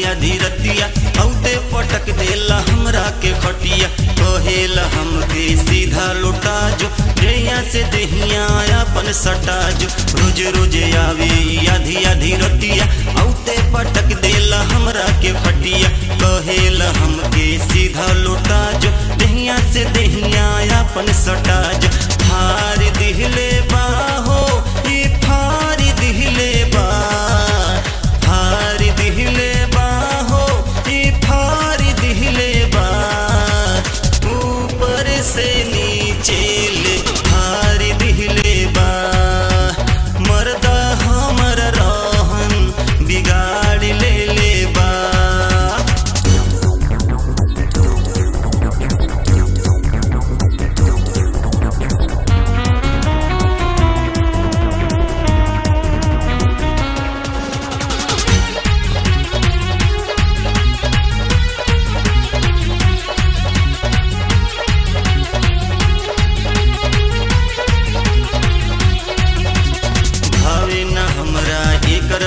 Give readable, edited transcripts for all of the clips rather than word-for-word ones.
आधी रतिया औते पटक देला हमरा के खटिया। कहेला हमके सीधा लौटा जो देहिया से देहिया अपन सटा जो। रोज रोज आवे आधी आधी रतिया औते पटक देला हमरा के खटिया। कहेला हमके सीधा लौटा जो देहिया से देहिया अपन सटा जो। फार दिहले बाहो ई फार दिहले बा, फार दिहले बाहो ई फार दिहले बा, ऊपर से नीचे ले फार दिहले बा। मर्दा हमर रहन बिगाड़ ले ले बा।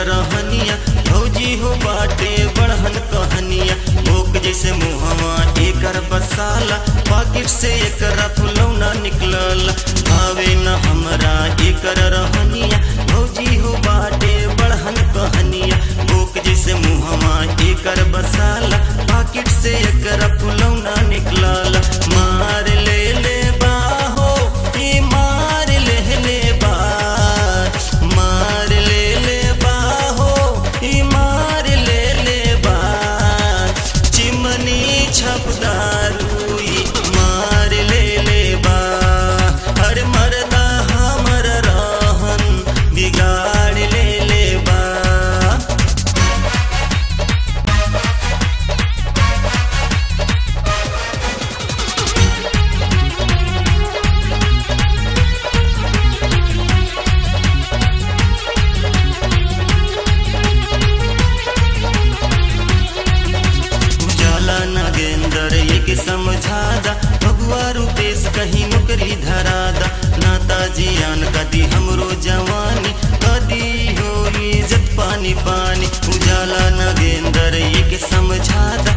रहनिया भौजी हो बाटे बढ़हन कहनिया, भोक जैसे मुहवा एकर बसाला, पाकिट से एकरा फुलौना निकलल। भावे न हमरा एकर रहनिया भौजी हो बाटे बढ़हन कहनिया, भोक जैसे मुहवा एकर बसाला, पाकिट से एकरा फुलौना निकलल। मार ले ले बाहो ई मार ले ले बा, मार ले ले मार ले ले बा, चिमनी छपदारुई मार ले ले बा। हर मर्दा हमर रहन बिगाड़ ले ले बा। समझादा भगवा रूपेश कहीं नौकरी धरादा, नाता जियान कदी हमरो जवानी कदी हो इज्जत पानी पानी। उजाला नागेंद्र एक समझादा।